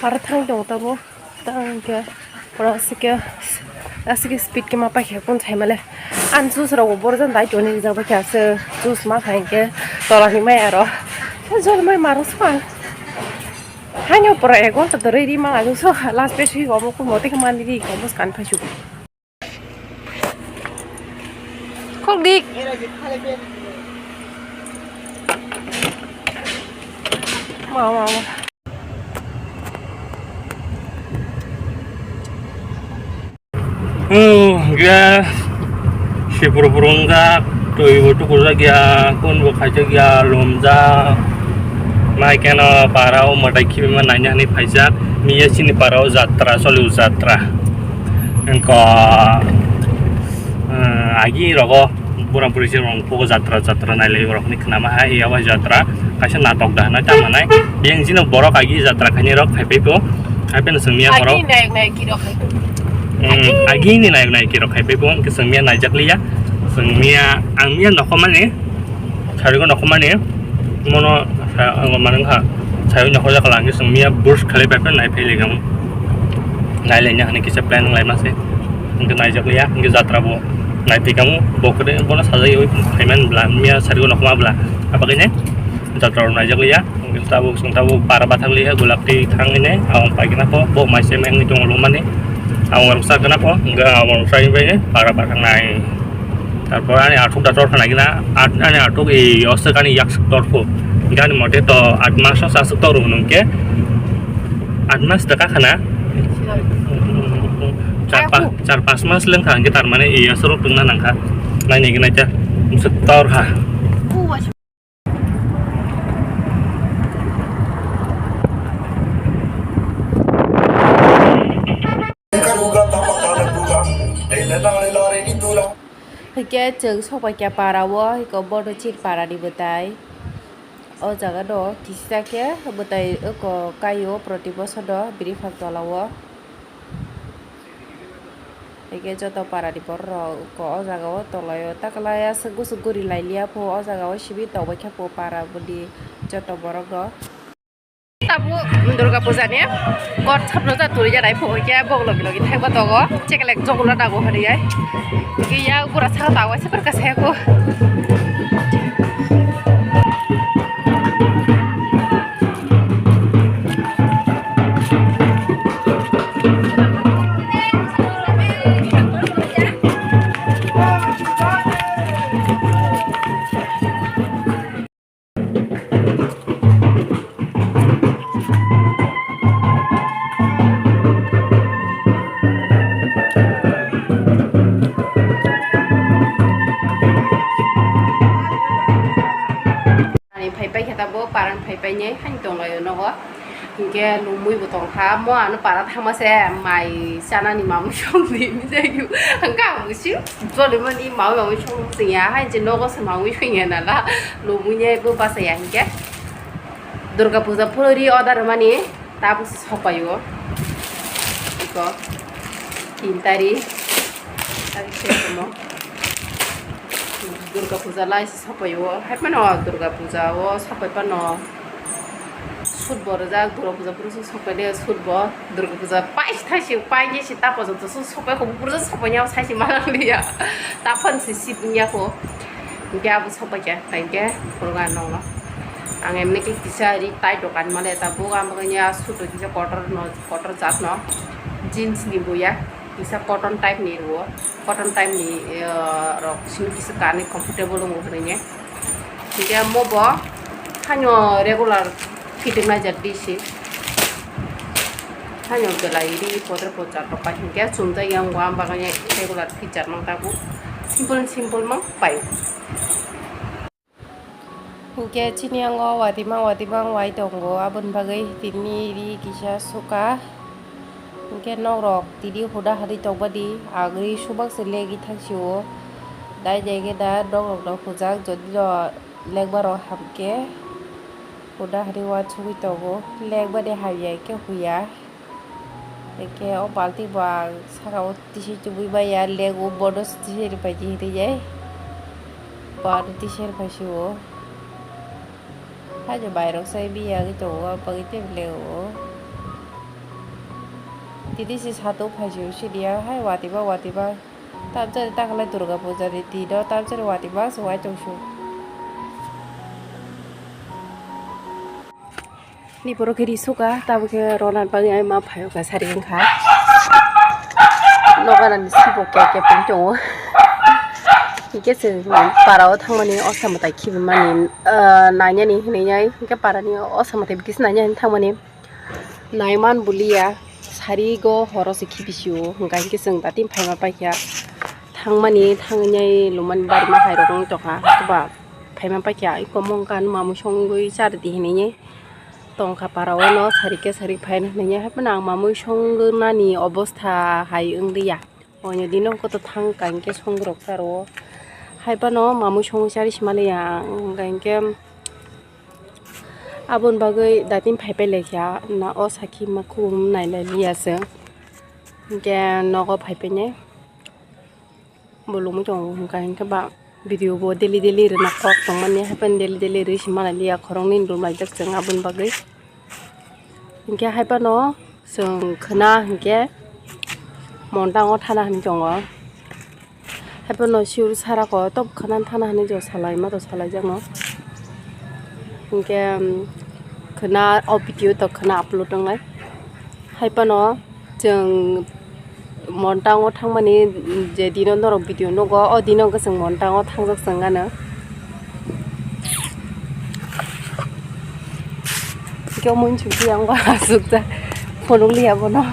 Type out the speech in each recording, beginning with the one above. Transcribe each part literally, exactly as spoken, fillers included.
Para thang tong tabo. Tang ke pura asike asike speed ke ma paikha kun thai male. An juice rok bo borjan dai toni rijak bai kha se juice ma khai ke tola ni mai aro. Jol mai maro sa. Haino pura ek ghonta dori ri ma aju so last page hi omo kun mote ke mani ri ko mus kan phai chu. Khok dik. Ma, ma, ma. Hmm, gas. Sipur purungjak, twi bo tukurjak ya, kun bo khaijak ya, lumjak. Nai keno para o mwtai khibi ma naina hinwi phaijak. Miya chini para o jatra, soli o jatra. Engko, eh, agi rogo, bura buri se rong pogo jatra, jatra nailai rok ni khnama hai, iya bai jatra, kaisa natok da hanai tamo nai. Yang jino borok agi jatra khaini rok khai pai po. Hai peno sengmiya borok. Agi naik naik kiro khai. Hmm, agi ni naik naik kiro khai pai po, engke sengmiya naijak liya. Sengmiya, ang miya nokhomani, sarigo nokhomani. Mono sa-, ang manung kha. Sayo nyokho jak lang, sengmiya burst khalai pai pai nai phai lek ang. Nai lenya hini kisa plan lai ma se. Engke naijak liya, engke jatra bo nai phai kamu, bo kre, bono sajai oi phaiman bla, miya sarigo nokhoma bla. Apa kene? Jatra naijak liya, engke tabuk sung tabuk para bathak liya, gulak ti thang ine, awang pai kena po, bo mai se meng tong lo mani. Awang ruksa kena po, engke awang ruksa bai para bathak nai. Tarpor ani athuk da tor khana gina, at-, ani athuk ei oswk ani yak swk tor pho. Gani mote to at mas o sa swk tor rw nung khe, at mas da ka khana. Char pa-, char pas mas leng kha, hingke tar mane ei aswk rok tongna nang kha. Nai nai gina cha, swk tor kha. Hingke chwng sokbai kha para o, hingke bodo chini para ni bwtai. O jaga no kisa khe bwtai oko kai o proti bosor no bini phang tola o. Hingke joto para ni borok rok o jaga o tolai o ta kwlai aswk bwswk guri lai liya pho o jaga o simi tongbai kha pho para bwdwi joto borok rok. Tabuk Durga Puja ni kot sabno ja turi ja nai pho hingke bok logi logi thangba tongo chekelek jogolo dago hwnwi ai hingke ya bura saka dago se bwrka se ko. Ani phai pai khe tabuk parang phai pai ni haino tong laio nogo. Hinkhe lumui bo tong kha, mo ano para thangma se mai chanani mamui song di hinwi jagio. Hingkhe ang musi joli mani mamui mamui song sing ya, hai je nogo se mamui song ya nala, lumui ni bo basa ya hinkhe. Durga Puja phuru ri order mani tabuk se sok pai o. Iko tin tari, tari se komo. Durga Puja lai se sok pai o, hai phano Durga Puja o sok pai phano. Sut bo rijak, Durga Puja phuru se sok pai de, sut bo Durga Puja pai se thai se, pai ni se ta pojong to se sok pai, kho phuru se sok pai ni abo sai se ma lang liya. Ta phan se sit wng ya kho. Hingke abo sok pai kha, hingke phuru ga nong no. Ang emni khe kisa ri tai dokan male ta buga, ang bagwi ya sut o kisa kotor no, kotor jat no, jeans ni bo ya. Kisa cotton type ni rwo, cotton type ni, eh, rok simi kisa kanwi comfortable wngo hwnwi ne. Hinkhe mo bo haino regular fitting nai jak D C. Haino belai ri podre podre rok pai hinkhe chumjak yang bo, ang bagwi regular fit jak mang tabuk. Simple simple mang pai. Hinkhe chini yango watima watima wng wai tongo, aboni bagwi tini ri kisa suka. Hinkhe nokrok tini huda hinwi tongmani, ang ri subak se legwi thang sio. Dai dai khe da nokrokno hujak, jodi no lekbarok hamkhe huda hinwi uansugwi tongo, lekmani hamya hinkhe huya. Hinkhe o balti bo ang saka o tisi tubui maya, lego bono se tisi rwpai di hinwi jai. Bo ano tisi rwpai sio. Haino bairok sai biya wngwi tongo, o bagwi tei lego. Titi si sato phaisio sidiya hai watiba watiba. Tabjari takalai Durga puja di tito tabjari watiba se wai tongsu. Ni poro khe ri suka tabo khe rona bagwi ai ma phaio ka sari wngkha. Noganani sibo keke pung tongo. Hingke se parao thangmani osa mwtai khibimani, ah, nainani hinwi ai hingke parani osa mwtai bikis nainani thangmani. Naiman bulia sari go horo se khibisio hingka hingke chwng datim phaima paikha thangmani thangwi lumani barima hairok wng tongkha hwnkhe ba phaima paikha iko mongkha mamwi songwi charwdi hinwi tongkha parao no sari khe sari phaina hinwi haphano ang mamwi songnani obostha hai wngya. Oino dino koto thang kang khe songrok charo. Hai phano mamwi songwi chari simaliya ang hingka hinkhe aboni bagwi datim phaipai laikha na o sakhi ma khum nailai liya se. Hinkhe nogo phaipainai bolongwi tongo hingka hinkhe ba video bo daily daily rwna kok tongmani hai phano daily daily rwi simalai liya khoroknwi rwlaijak chwng aboni bagwi. Hinkhe hai phano chwng khwna hinkhe montango thana hinwi tongo. Hai phano sir sara ko tok khwna thana hinwi jo salai ma to salai jakno. Hinkhe, um, khwna o video to khwna upload wngnai. Hai phano chwng montango thangmani je dino norok video nugo, o dino hwnkhe chwng montango thangjak chwng gana. Khe omo hinwi sukha ang ba asukjak phunuk liya bono.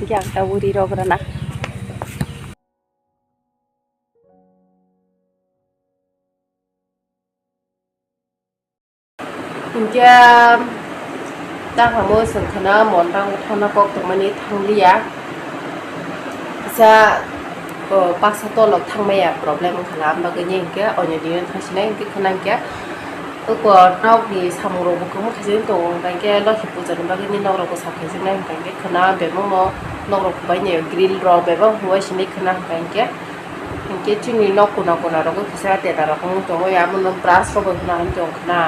Khe ang tabuk ri rok rwna. Hinkhe, takhamo chwng khwna montango thangna kok tongmani thangliya. Kisa, o, baksa tolok thangmaya problem wngkha na, ang bagwi hinkhe oino dino thangsinai hinkhe khwna hinkhe. Oko nokni samung rok bo kwbangma khaijak tongo, hinkhe Lokhi puja ni bagwi ni nok rok bwsa khaijak nai, hinkhe khwna bebak no nok rok bai ni grill rok bebak huwai sini khwna hinkhe. Hinkhe chini nok kuna kuna rogo kisa teta rok wng tongo, abono brush rok bai hwnna hinwi tong khwna.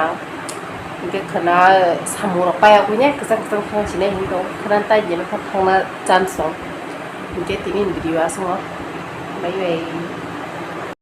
Hinkhe khwna samung rok paiya buine kwchang kwchang thang sinai hinwi tongo, khwna tai jemon khe thangna chance rok. Hinkhe tini video asongo bye bye.